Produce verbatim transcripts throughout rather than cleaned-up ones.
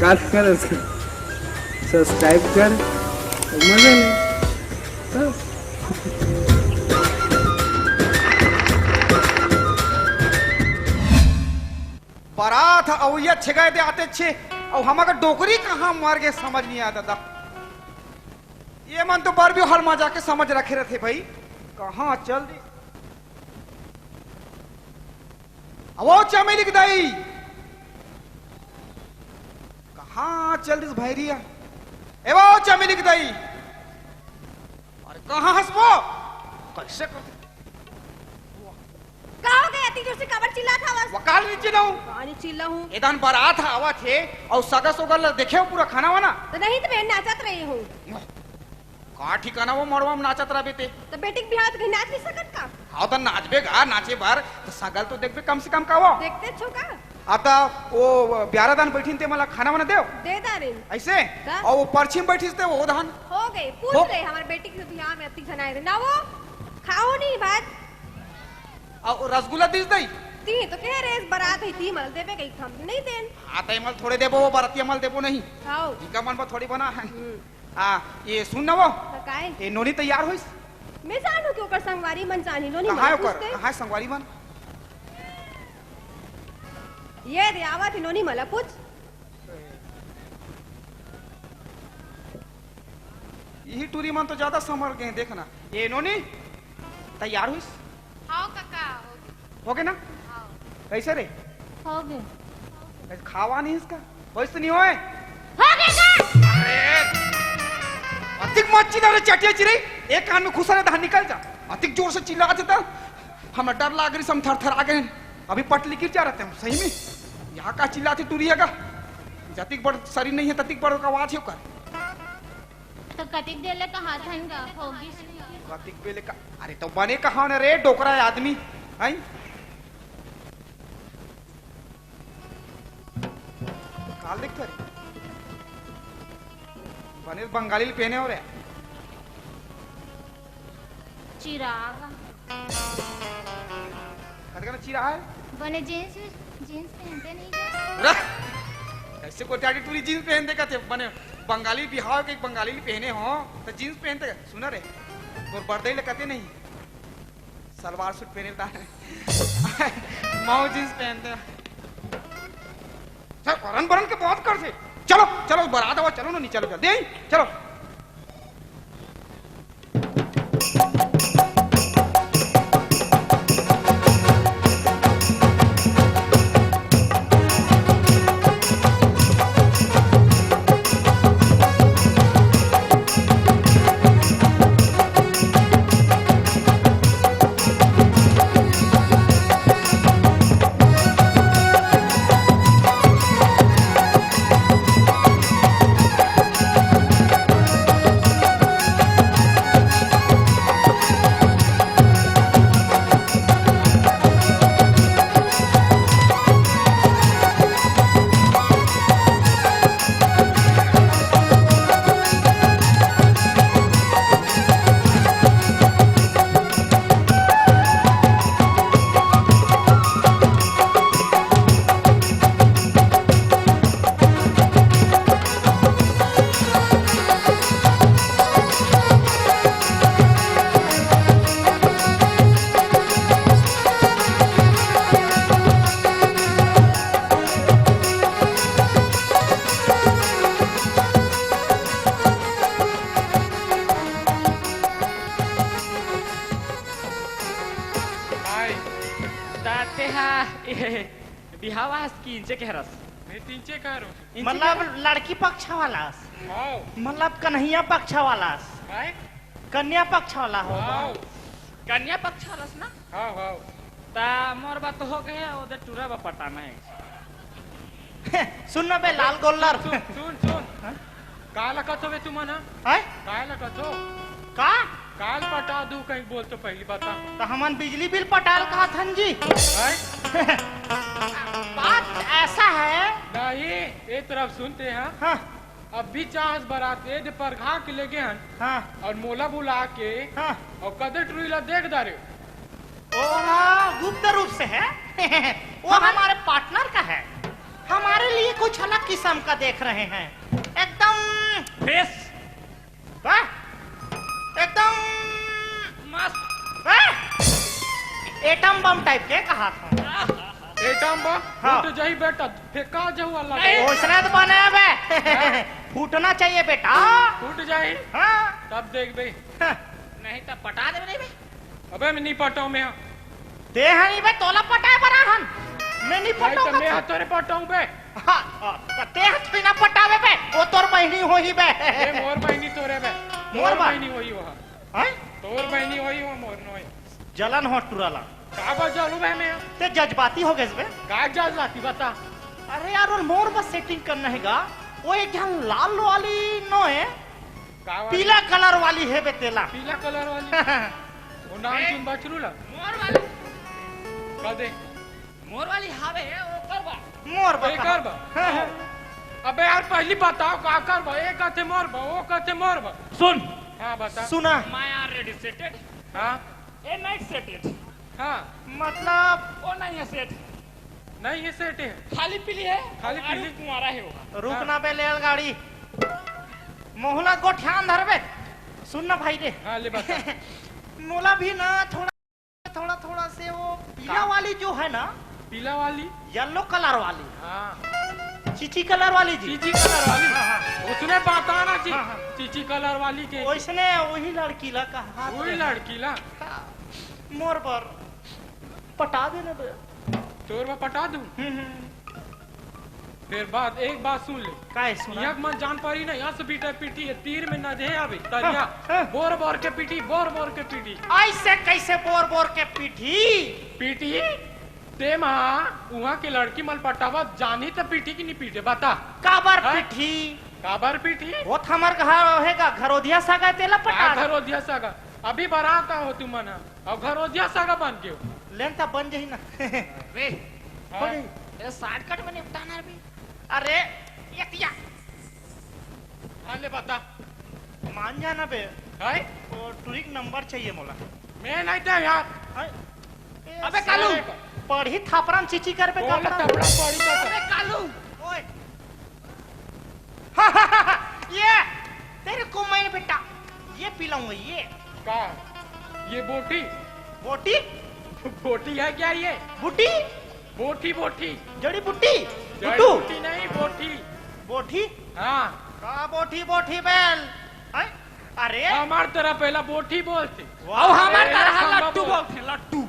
काट कर उसका सब्सक्राइब कर, मजा ले। हाँ। बारात ह अवइया छेगय दे आते छे, अउ हमर डोकरी कहाँ मर गे समझ नहीं आय दादा। ये मन तो बर भी हर मजा के समझ रखे रथे भाई, कहाँ चल दे। अवो चमेली के दाई, कहाँ चल दिस भैरिया? ए वो चमेली के दाई, अरे कहाँ हस वो? कैसे कर का हो गया? अति जोर से काबर चिल्लात हवस? वकाल नहीं चिल्लाऊं। का नहीं चिल्लाहूं? एदन बारात ह आवत हे, अउ सगा सोगल ला देखे हो पूरा खाना वाना? तो नहीं तो मैं नाचत रही हूँ। का ठिकाना वो मड़वा में नाचत रहबे ते? तो बेटी के बिहाव तो कहीं नाच नहीं सकत का? हाँ तो नाचबे गा, नाचे बर तो सगल तो देखबे कम से कम का वो। देखते छो का? आता वो ब्यारा दान बैठिन ते मला खाना वाना देव। दे दारिन। ऐसे? का? और वो परछी में बैठिस ते वो दान। हो गए, पूछ हो। ले हमारे बेटी के बिहाव में अति जनाए थे ना वो। खाओ नहीं भात। और वो रसगुल्ला दिस दई? ती तो कह रहे इस बारात है ती मल देबे कहीं हम नहीं देन। आता ही मल थोड़े देबो, वो बरतिया मल देबो नहीं। खाओ। इनका मन पर थोड़ी बना है। हम्म। आ, ये सुन ना वो। तो काहे? ये नोनी तैयार होइस? मैं जानू कि ओकर संगवारी मन जानी, नोनी कहाँ है मन ओकर? पूछते। कहाँ है संगवारी मन? ये दे, आवत ही नोनी मला पूछ। यही टूरी मन तो ज्यादा संभल गए हैं, देखना। ये नोनी, तैयार होइस? हाँ काका, हो गए। हो गए ना? हाँ। कैसे रे? हो गए। कैसे खावा नहीं इसका? वैसे नहीं होए? हो गए का? अरे, अतिक मत चिल्ला रे चटिया चिरई, एक कान में घुसा रहे तो निकल जा। अतिक जोर से चिल्ला देता, हमें डर लाग रही, हम थर थर आ गए। अभी पटली गिर जा रहते हम, सही में। यहाँ का चिल्लाते टूरी है का? जतिक बड़ शरीर नहीं है, ततिक बड़ का आवाज है ओकर। तो कतिक देर ले कहाथन गा, होगिस। कतिक बेले का, अरे तो बने कहा ना रे, डोकरा आदमी, हैं? काल देखता रे, बने बंगाली ल पहने हो रे। चिराग। कते कहना चिरा है? बने जींस, जींस पहनते नहीं क्या? अरे, कैसे कोटियाटी टूरी जींस पहनते कहते? बने बंगाली बिहाव के एक बंगाली ल पहने हो, तो जींस पहनते? सुना रे, तोर बरदई ल कहते नहीं, सलवार सूट पहने ता। माओ जींस पहनते। चल, बरन बरन के बात कर से। चलो, चलो, बारात आवा, चलो ना, नहीं, चलो, चलो, दे, चलो। भाई, दाते हा, ए, बिहाव आस की इंचे के हरस? मैं तीनचे कह रहा हूँ। इंचे मतलब के हरस? लड़की पक्ष वाला आस? हाँ। मतलब कन्हैया पक्ष वाला आस? भाई? कन्या पक्ष वाला हो। हाँ। कन्या पक्ष वाला आस ना? हाँ, हाँ। ता मोर बात तो हो गया, ओदे टूरा बा पटाना है। सुन ना बे, लाल गोल्लर। सुन, सुन, सुन। हाँ? काला कथो बे तुमन, हाँ? हैं? काला कथो? का? काल पटा दू कहीं बोल तो पहली बता। तो हमन बिजली बिल पटाल कहा थन जी। हैं? बात ऐसा है। नहीं, ए तरफ सुनते हैं। हाँ। अब भी चाहस बरात ए दे परघा के लेगे हन। हाँ। और मोला बुला के हाँ। और कदे टुरी ला देख डारे। ओ, गुप्त रूप से है। वो हाँ। हमारे पार्टनर का है, हमारे लिए कुछ अलग किस्म का देख रहे हैं, एकदम बेस। वाह, एकदम मस्त। वाह, एटम बम टाइप के कहा था। एटम बम हाँ। फूट जाही बेटा, फेंका जाऊ वाला। नहीं। ओसने तो बने बे। फूटना चाहिए बेटा। फूट जाही। हाँ। तब देख बे। हाँ। नहीं तब पटा देबे नहीं बे। अबे मैं नहीं पटाऊं मैं। ते हनी बे, तोला पटाए बरा हन। मैं नहीं भाई पटाऊं तो मैं बे। हाथ तोरे पटाऊं बे। हाँ, हाँ, तो ते हाथ भी ना पटावे बे, वो तोर बहिनी होही बे। ए, मोर बहिनी तोरे बे। मोर तोर बा- बहिनी होही वहाँ। हैं? तोर बहिनी होही वहाँ, मोर नोही। जलन हो टुराला। का बा जलू बे मैं? ते जज्बाती हो गए बे। का जज्बाती बता? अरे यार, और मोर बस सेटिंग करना है गा। वो एक झन लाल वाली नो है, का वाली? पीला कलर वाली है बे तेला। पीला कलर वाली। वो नाम ए, सुन बछरू ला। मोर वाली। का दे? मोर वाली हावे है, ओकर बा। मोर बा एकर कहा? बा। हाँ, हाँ। अबे यार, पहली बताओ, का कर बा? ए कहते मोर बा, वो कहते मोर बा। सुन। हाँ, बता। सुना। My already seated। हाँ। A night seated। हाँ। मतलब? वो नहीं है सेट। नहीं है सेट है। खाली पीली है। खाली और पीली। कुंवारा है वो। रुक हाँ। ना बे, रेलगाड़ी। मोहला गोठियान धरबे। सुन ना भाई रे। हाँ, ले बता। मोला भी ना थोड़ा, थोड़ा, थोड़ा से वो पीला का? वाली जो है ना, पीला वाली? येलो कलर वाली। हाँ। चीची कलर वाली जी। चीची कलर वाली? हाँ, हाँ। उसने बताना जी। हाँ, हाँ। चीची कलर वाली के। ओइसने वही लड़की ला कहा वही थे। लड़की ला? हाँ। मोर बर पटा देना बे। तोर बर पटा दूं? हम्म, हम्म। फिर बात, एक बात सुन ले। काहे सुना? यक मन जान पारी ना, यस बीटा पीठी, ये तीर में नधे आवे, तरिया। हाँ, हाँ। बोर बोर के पीठी, बोर बोर के पीठी। ऐसे कैसे बोर बोर के पीठी? पीठी? ते मा, उहाँ के लड़की मन पटावा जानी त पीठी कि नहीं पीठे, बता। काबर हैं? पीठी? काबर पीठी? वो तो हमार घर है का, घरोधिया सगा तेला का पटा। घरोधिया सगा? अभी बरात हो तुमन ह, अउ घरोधिया सगा बन के हो। लेन त बन जाही ना। बे, हाँ। ए, शॉर्टकट में निपटाना रे बे। अरे, ये किया? हाँ, ले बता। मान जाना बे। हाय? वो टूरी के नंबर चाहिए मोला। मैं नहीं था यार। हाय? ए, अबे कालू। साले का। पढ़ी थापराम चीची कर पे बोल कपड़ा। थपड़ा पढ़ी का। अबे कालू। ओए। ये तेरे को मैं बेटा, ये पिलाऊंगा, ये। का? ये बोटी? बोटी? बोटी है क्या ये? बूटी? बोटी, बोटी। जड़ी बूटी? जड़ी बुट्टू? बूटी नहीं, बोटी। बोटी? हाँ। का बोटी, बोटी बेल? हैं? अरे? हमार तरह पहला बोटी बोलते। वाह। अब हमार ए, तरह हम लट्टू बोल- बोलते, लट्टू।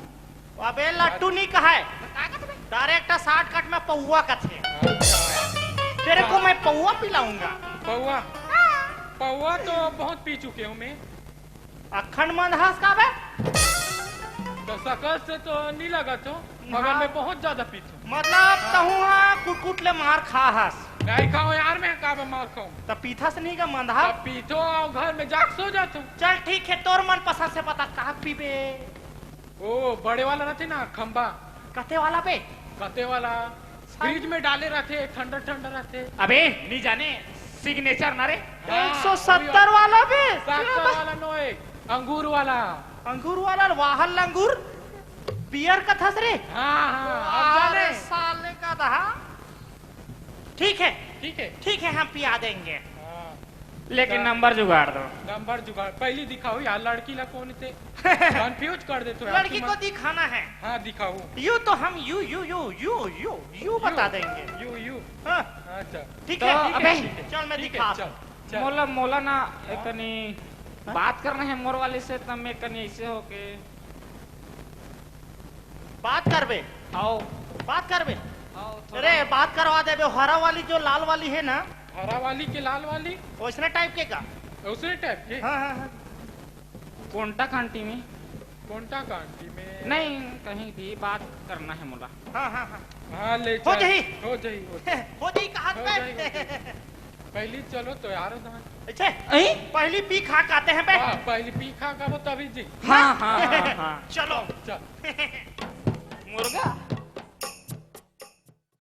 अबे लट्टू नहीं कहा है। का कहत बे? डायरेक्ट शॉर्टकट में पौवा कथे। अच्छा। तेरे को मैं पौवा पिलाऊंगा। पौवा? पौवा तो बहुत पी चुके हूँ मैं। अखंड मंदहास का बे? तो शकल से तो नहीं लगत हो, मगर हाँ। मैं बहुत ज्यादा पीता हूँ। मतलब हाँ। तहूँ हाँ कुटकुट ले मार खा हस। नहीं खाओ यार, मैं का बे मार खाऊं? तो पीथस नहीं का मंदहा? अब पीथो और घर में जाके सो जाता हूँ। चल ठीक है, तोर मन पसंद से बता का पीबे। ओ, बड़े वाला रहते ना, खंबा। कते वाला बे? कते वाला? फ्रिज में डाले रहते, ठंडा ठंडा रहते। अबे, नहीं जाने, सिग्नेचर ना रे। हाँ, एक सौ सत्तर वही वाला। वाला बे? सात सौ वाला नो है, अंगूर वाला। अंगूर वाला, वाहल अंगूर? बियर कथस रे? हाँ, हाँ, अब जाने। अरे साले का दहा। ठीक है। ठीक है। ठीक है, हम पिया देंगे। हाँ। लेकिन का? नंबर जुगाड़ दो। नंबर जुगाड़, पहली दिखाओ यार, लड़की ला कौन थे? कंफ्यूज कर देते हो यार, लड़की तुम को दिखाना है। हाँ, दिखाओ। यू तो हम you, you, you, you, you, you you, बता देंगे। You, you. हाँ। अच्छा। ठीक तो है, ठीक अबे। है, ठीक है। चल, मैं ठीक है, दिखा चल, दूँ। चल। मोला, मोला ना, हाँ? इतनी हाँ? बात करना है मोर वाली से, तब मैं कनी ऐसे होके बात करबे। आओ। बात करबे। आओ, थोड़ा। अरे, बात करवा देबे। हरा वाली जो लाल वाली है ना। हरा वाली के लाल वाली? वैसने टाइप के का? वैसने टाइप के? हाँ, हाँ, हाँ। कोंटा कांटी में? कोंटा कांटी में? नहीं, कहीं भी बात करना है मोला। हाँ, हाँ, हाँ। हाँ, ले हो चल। जाही। हो जाही, हो जाही। हो जाही, कहा हो पे? जाही, हो जाही। पहली चलो तो यार, उधर। अच्छा, अहीं? पहली पी खा कहते हैं बे। हाँ, पहली पी खा खाबो तभी जी। हाँ, हाँ, हाँ, हाँ। चलो। चल। मुर्गा?